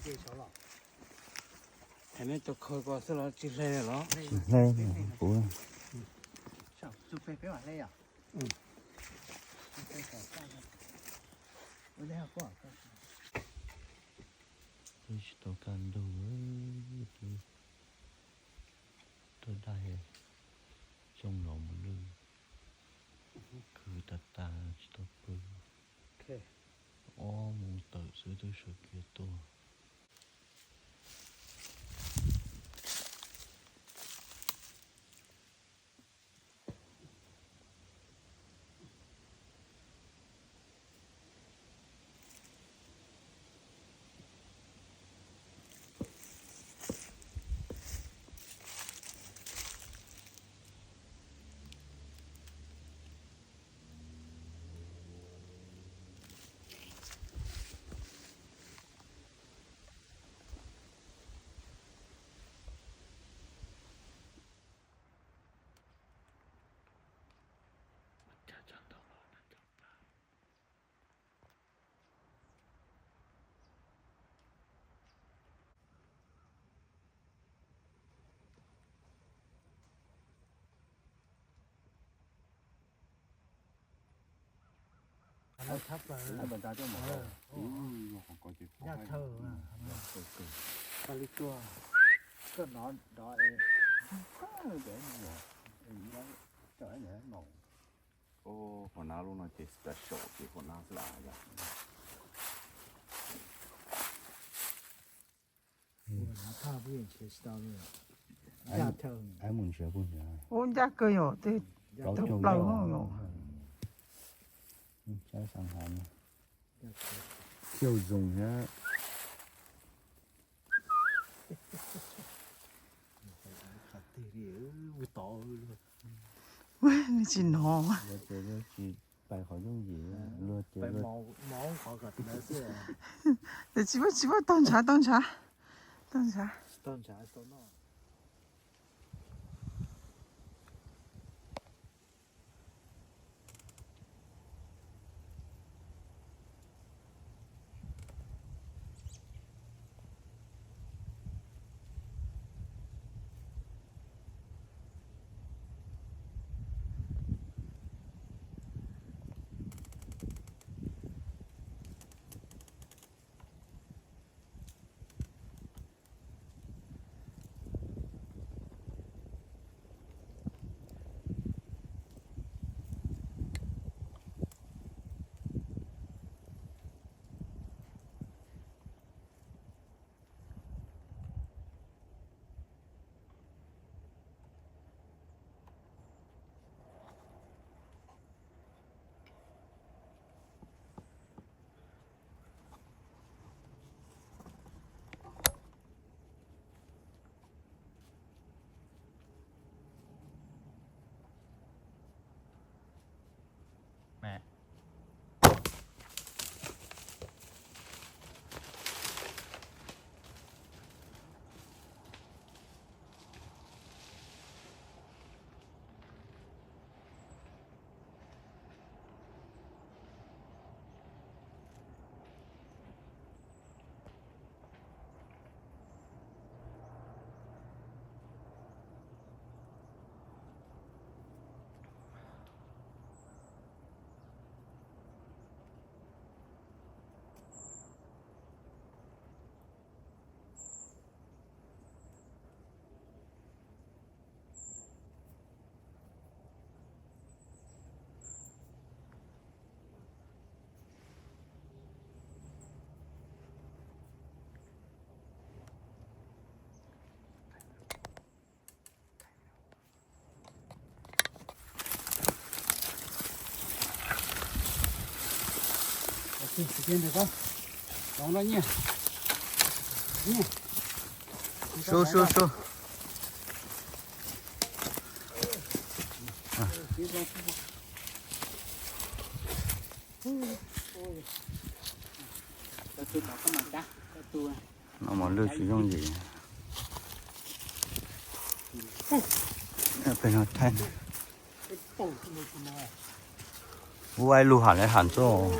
Hais nej cov khaws ko xwb los tsis hle los? Tsis hle, kuv. Twb tsis tau kaj ntug, twb tuaj dai xyoo los mus lwj, khwv tas tas tsis tau pw. Ob moos tawm xwb twb sawv kiag tuaj. Thab plaws. Thab plaws. Yaj chaw. Koj li tuaj, koj nov nrov es, cov no, qhov na lub no ces special ces qhov na xwb las yom. Ub, ncaj kawg yom, tej plaws yom. Xyaum zoo thiab. Tsis hnov. Tsis pais qhov yooj yim, luag ces tsis pab, tsis pab, tau ntshav, tau ntshav, tau ntshav. Sub, sub, sub. No mas lwj tsis yooj yim. Peb no thaij. Ua ib lub ham lawv ham txoj.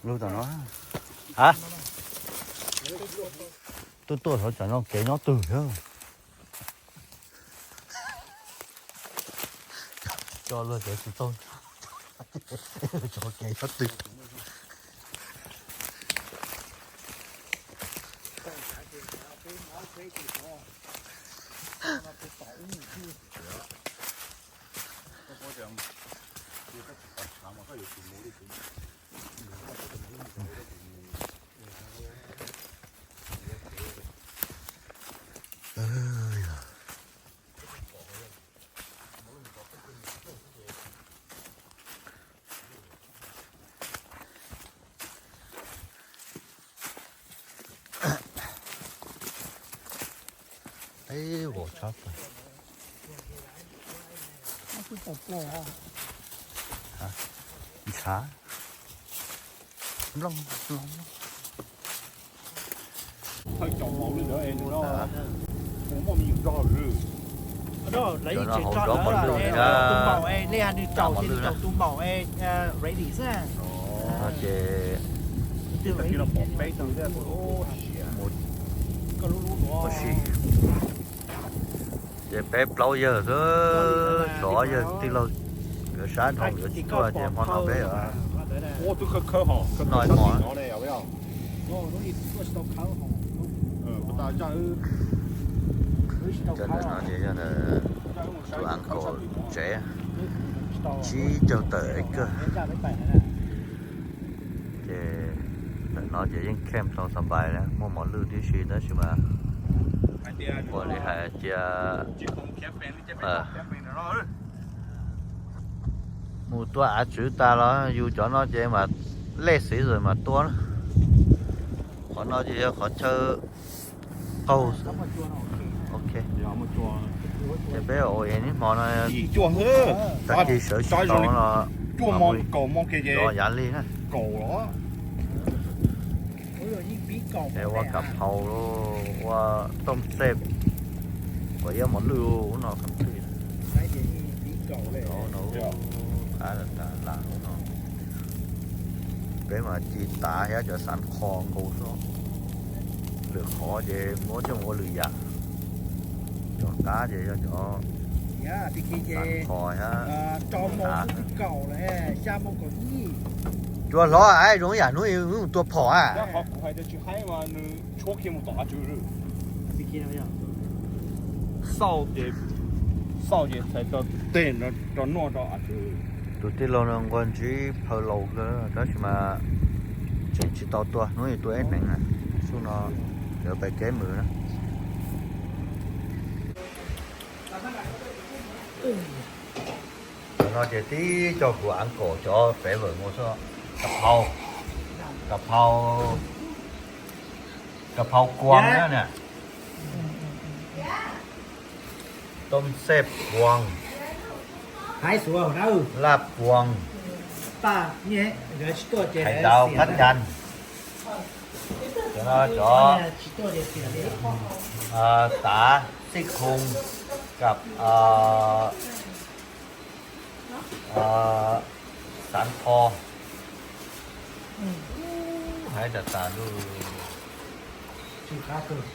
Lub tom no. A, tuaj tuaj hauv tsam no kev nyob twg thiab. Coj luag cov tsis tau, cov kev nyob twg. Ib vos tshab plaws. Ntshav nplooj nplooj. Thawj caum maum lwj ntawd es nws no, mus muaj me nyuam nrog lawm. Lawv yeej tsis tso lawm, tus maum es nej nws caum ces nws caum tus maum es ready xwb. Ces mus ua si. Ces peb plaub yawg xwb, tsov yawg tij laug yuav sab dhau yuav tsis tuaj ces hmo no peb no hmo. Cov ntawm no ces yog ntawm tus uncle tsev, tsib caug tawm acre. Ces ntawm no ces yeej camp tau xa npais na, muaj mos lwj tib si tab sis mas ua li hais tias mus tua av tswv tas los yus cov no ces mas lej season mas tua na. Qhov no ces yog qhov chaw qaug xwb. Ok, ces peb ua es nib hmo no tag kis sawv tsis tau los zov yav lig na. Es ua kam phau, ua tooj xej, ua iab mos lwj ub no. Qab tas lam ub no. Peb mas ci tav thiab cov xav kho nkaus xwb. Lwm qhov ces muab coj ua lwm yam. Cov qab ces yog cov xav kho thiab. Cua hlob a, zoo yam hnub mus tua phom a. Tus tij laug no nquag ntsib phaw laus kawg tab sis mas tseem tsis tau tua, hnub ib tua ib hneev na. Xub no yuav pais keb mws na. Ntawm no ces tib co kuv av kaum cov flavor mus xwb. Ka phau, ka phau, ka phau kuang na. Tooj xej kuang, laj kuang, hais tau phab can. Cov no cov tav xij khooj, kam xav kho. Hais tas tas lub, tsis qab kawg.